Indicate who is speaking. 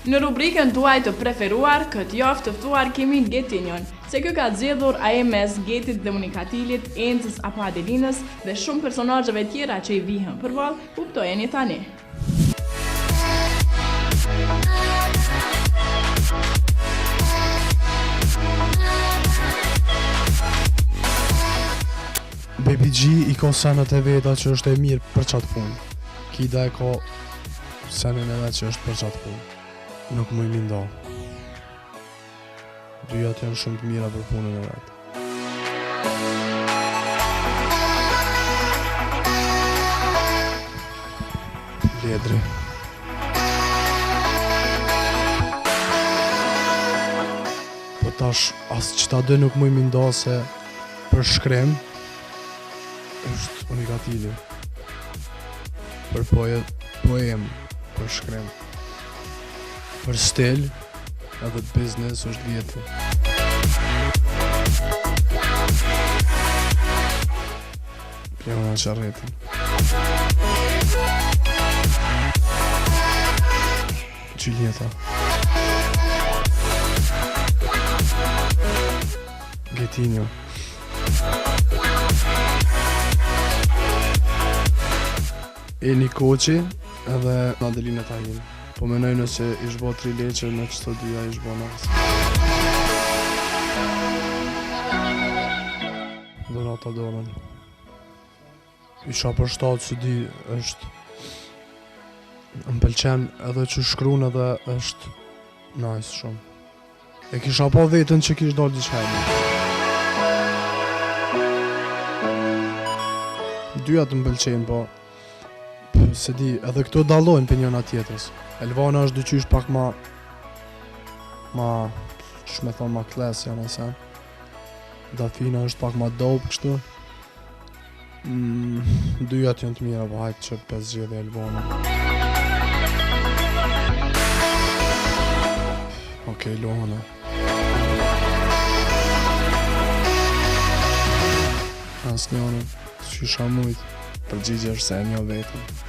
Speaker 1: Në rubrikën tuaj të preferuar, këtë javë të ftuar kemi Getinjon. Se kë ka zgjedhur ai mes Getit dhe Unikatilit, Encës apo Adelinës dhe shumë personazheve tjera që i vihen përballë, kuptojeni tani.
Speaker 2: Baby G i ka senet e veta që është e mirë për qatë punë. Kida e ka senin e vet që është për qatë punë. Nuk muj mi nda. Dyjat janë shumë të mira për punën e vet. Ledri. Po tash, as qëta dy nuk muj mi nda se për shkrim është unikatili. Për poe, poem, për shkrim. Për stil, edhe business është Geti. Pjona Qerretin. Gjyljeta. Getinjo. Eni Koçi edhe Adelina Tahiri. Po menoj nëse ish bo tri leqe me qëto dyja ish bo nice. Dhurata Dorën. Isha përshtatë se di është më pëlqen edhe që shkrun edhe është nice shumë. E kisha pa vetën që kish dalë diçka e mirë. Dyja të më pëlqejnë, po se di, edhe këto dallojnë për njëna tjetrës. Elvana është dyqysh pak ma ma, që me thonë, ma class janë ose. Dafina është pak ma dope kështu. Mm, dyjat janë të mira, po hajtë që pe zgjedhi Elvana. Okej, Luana. Asnjënën, s'kisha mujt, përgjigje është se e njoh vetën.